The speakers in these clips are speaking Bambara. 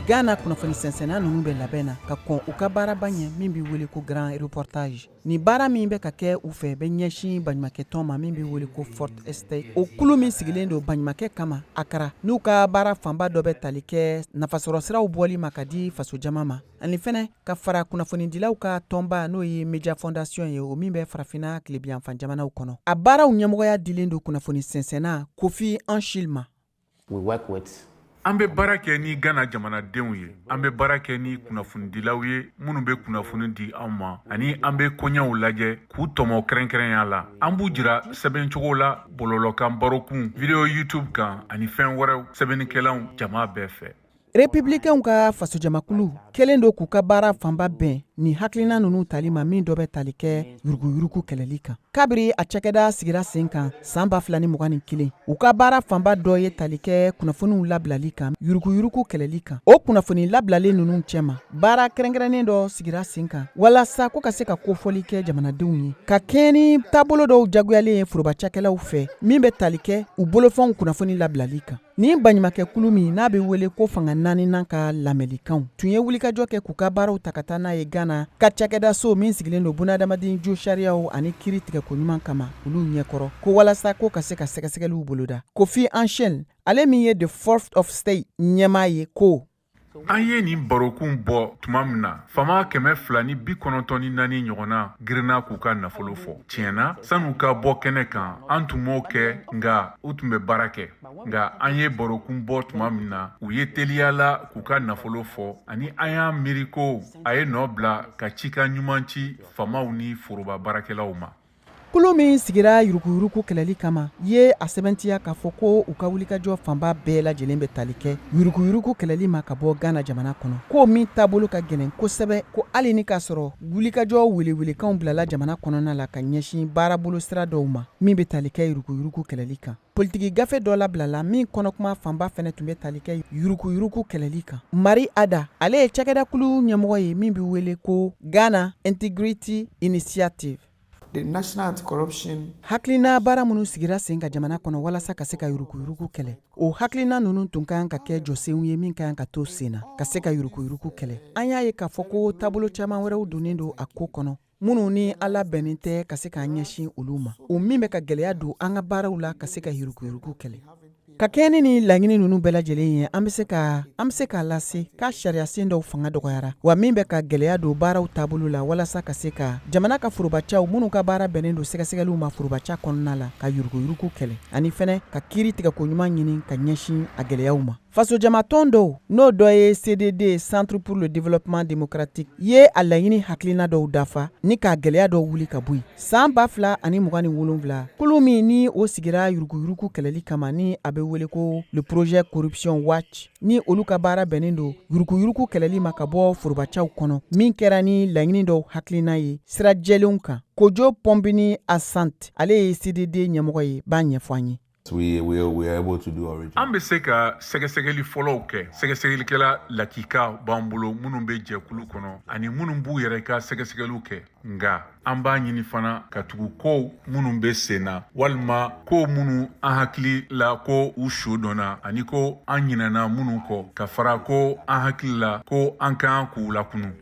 Ghana kunnafoni sɛnsɛnna ninnu bɛ labɛn na ka kɔn u ka baaraba ɲɛ min bɛ wele ko Grand Reportage. Nin baara min bɛ ka kɛ u fɛ bɛ ɲɛsin baɲumakɛtɔn ma min bɛ wele ko Fourth Estate. O kulu min sigilen don baɲumakɛ kama Akara, n'u ka baara fanba dɔ bɛ tali kɛ nafasɔrɔsiraw bɔli ma ka di fasojama ma, ani fɛnɛ ka fara kunnafonidilaw ka tɔnba, n'o ye Media Fondation ye, o min bɛ Farafinna tilebinyanfan jamanaw kɔnɔ. A baaraw ɲɛmɔgɔya dilen don kunnafoni sɛnsɛnna Kofi Anchil ma. We work with An bɛ baara kɛ ni Ghana jamanadenw ye, an bɛ baara kɛ ni kunnafonidilaw ye minnu bɛ kunnafoni di anw ma, ani an bɛ koɲɛw lajɛ k'u tɔmɔ kɛrɛnkɛrɛnya la. An b'u jira sɛbɛncogo la, bɔlɔlɔkan, barokun, vidéo YouTube kan ani fɛn wɛrɛw, sɛbɛnnikɛlaw jama bɛɛ fɛ. Républicainw ka fasojamakulu kɛlen don k'u ka baara fanba bɛn nin hakilina ninnu tali ma, min dɔ bɛ tali kɛ yuruguyurugu kɛlɛli kan. Kabiri a cakɛda sigira sen kan san 2021, u ka baara fanba dɔ ye tali kɛ kunnafoniw labilali kan yuruguyurugu kɛlɛli kan. O kunnafoni labilalen ninnu cɛma, baara kɛrɛnkɛrɛnnen dɔ sigira sen kan walasa ko ka se ka kofɔli kɛ jamanadenw ye ka kɛɲɛ ni taabolo dɔw jagoyalen ye foroba cakɛlaw fɛ, min bɛ tali kɛ u bolofɛnw kunnafoni labilali kan. Nin baɲumakɛkulu min n'a bɛ wele ko Fanga Naaninan ka Lamɛnlikanw tun ye wulikajɔ kɛ k'u ka baaraw ta ka taa n'a ye Ghana ka cakɛdaso min sigilen don bunadamaden jo sariyaw ani kiiri tigɛko ɲuman kama, olu ɲɛkɔrɔ, ko walasa ko ka se ka sɛgɛsɛgɛliw boloda. Kofi Anchel, ale min ye The Fourth Estate ɲɛmaa ye, ko An ye nin barokun bɔ tuma min na, fama 294 ɲɔgɔnna girinna k'u ka nafolo fɔ. Tiɲɛna, san'u ka bɔ kɛnɛ kan, an tun m'o kɛ, nka u tun bɛ baara kɛ. Nka an ye barokun bɔ tuma min na, u ye teliya la k'u ka nafolo fɔ, ani an y'a miiri ko a ye nɔ bila ka cikan ɲuman ci famaw ni foroba baarakɛlaw ma. Kulu min sigira yuruguyurugu kɛlɛli kama ye a sɛbɛntiya k'a fɔ ko u ka wulikajɔ fanba bɛɛ lajɛlen bɛ tali kɛ yuruguyurugu kɛlɛli ma ka bɔ Ghana jamana kɔnɔ, ko min taabolo ka gɛlɛn kosɛbɛ, ko hali ni k'a sɔrɔ wulikajɔ welewelekanw bilala jamana kɔnɔna la ka ɲɛsin baarabolo sira dɔw ma min bɛ tali kɛ yuruguyurugu kɛlɛli kan. Politiki gafe dɔ labilala min kɔnɔkuma fanba fɛnɛ tun bɛ tali kɛ yuruguyurugu kɛlɛli kan. Mari Ada, ale ye cakɛdakulu ɲɛmɔgɔ ye min bɛ wele ko Ghana Integrity Initiative. The National Anti-Corruption Hakilina baara minnu sigira sen ka jamana kɔnɔ walasa ka se ka yuruguyurugu kɛlɛ, o hakilina ninnu tun ka kan ka kɛ jɔsenw ye min ka kan ka to sen na ka se ka yuruguyurugu kɛlɛ. An y'a ye k'a fɔ ko taabolo caman wɛrɛw donnen don a ko kɔnɔ, minnu ni ala bɛnnen tɛ ka se k'an ɲɛsin olu ma, o min bɛ ka gɛlɛya don an ka baaraw la ka se ka yuruguyurugu kɛlɛ. Ka kɛɲɛ ni nin laɲini ninnu bɛɛ lajɛlen ye, an bɛ se k'a lase k'a sariyasen dɔw fanga dɔgɔyara, wa min bɛ ka gɛlɛya don baaraw taabolo la walasa ka se ka jamana ka forobacaw minnu ka baara bɛnnen don sɛgɛsɛgɛliw ma forobaca kɔnɔna la ka yuruguyurugu kɛlɛ, ani fɛnɛ ka kiiri tigɛko ɲuman ɲini ka ɲɛsin a gɛlɛyaw ma. Fasojamatɔn dɔw, n'o dɔ ye CDD, Centre pour le Développement Démocratique ye, a laɲini hakilina dɔw dafa ni k'a gɛlɛya dɔw wuli ka bɔ yen. San 2027, kulu min ni o sigira yuruguyurugu kɛlɛli kama, ni a bɛ wele ko le Projet Corruption Watch, ni olu ka baara bɛnnen don yuruguyurugu kɛlɛli ma ka bɔ forobacaw kɔnɔ, min kɛra ni laɲini dɔw hakilina ye sira jɛlenw kan. Kojo Pɔnbini Asante, ale ye CDD ɲɛmɔgɔ ye, b'a ɲɛfɔ an ye. We are able to do original. An bɛ se ka sɛgɛsɛgɛli fɔlɔw kɛ. Sɛgɛsɛgɛlikɛla lakika b'an bolo minnu bɛ jɛkulu kɔnɔ ani minnu b'u yɛrɛ ka sɛgɛsɛgɛliw kɛ. Nka an b'a ɲini fana ka tugu kow minnu bɛ sen na, walima kow minnu an hakili la ko u su dɔnna ani ko an ɲinɛna minnu kɔ, ka fara ko an hakili la ko an kan k'u lakunu.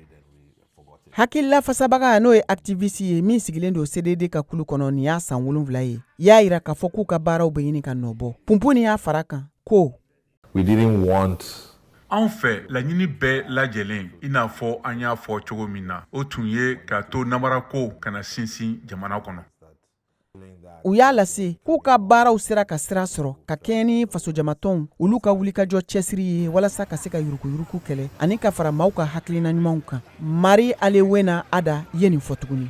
Hakilila fasabaga, n'o ye activiste ye min sigilen don CDD ka kulu kɔnɔ nin y'a san 7 ye, y'a yira k'a fɔ k'u ka baaraw bɛ ɲini ka nɔ bɔ. Punpuni y'a fara kan ko We didn't want Anw fɛ, laɲini bɛɛ lajɛlen, i n'a fɔ an y'a fɔ cogo min na, o tun ye k'a to namarako kana sinsin jamana kɔnɔ. U y'a lase k'u ka baaraw sera ka sira sɔrɔ ka kɛɲɛ ni fasojamatɔnw olu ka wulikajɔ cɛsiri ye walasa ka se ka yuruguyurugu kɛlɛ ani ka fara maaw ka hakilina ɲumanw kan. Mari Alewena Ada ye nin fɔ tuguni.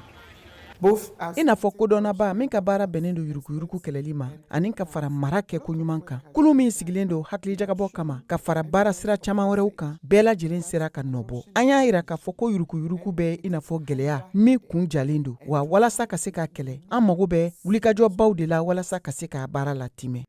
Both as I n'a fɔ kodɔnnaba min ka baara bɛnnen don yuruguyurugu kɛlɛli ma ani ka fara mara kɛko ɲuman kan, kulu min sigilen don hakilijagabɔ kama ka fara baara sira caman wɛrɛw kan, bɛɛ lajɛlen sera ka nɔ bɔ. An y'a yira k'a fɔ ko yuruguyurugu bɛ i n'a fɔ gɛlɛya min kun jalen don, wa walasa ka se k'a kɛlɛ, an mago bɛ wulikajɔbaw de la walasa ka se k'a baara latimɛ.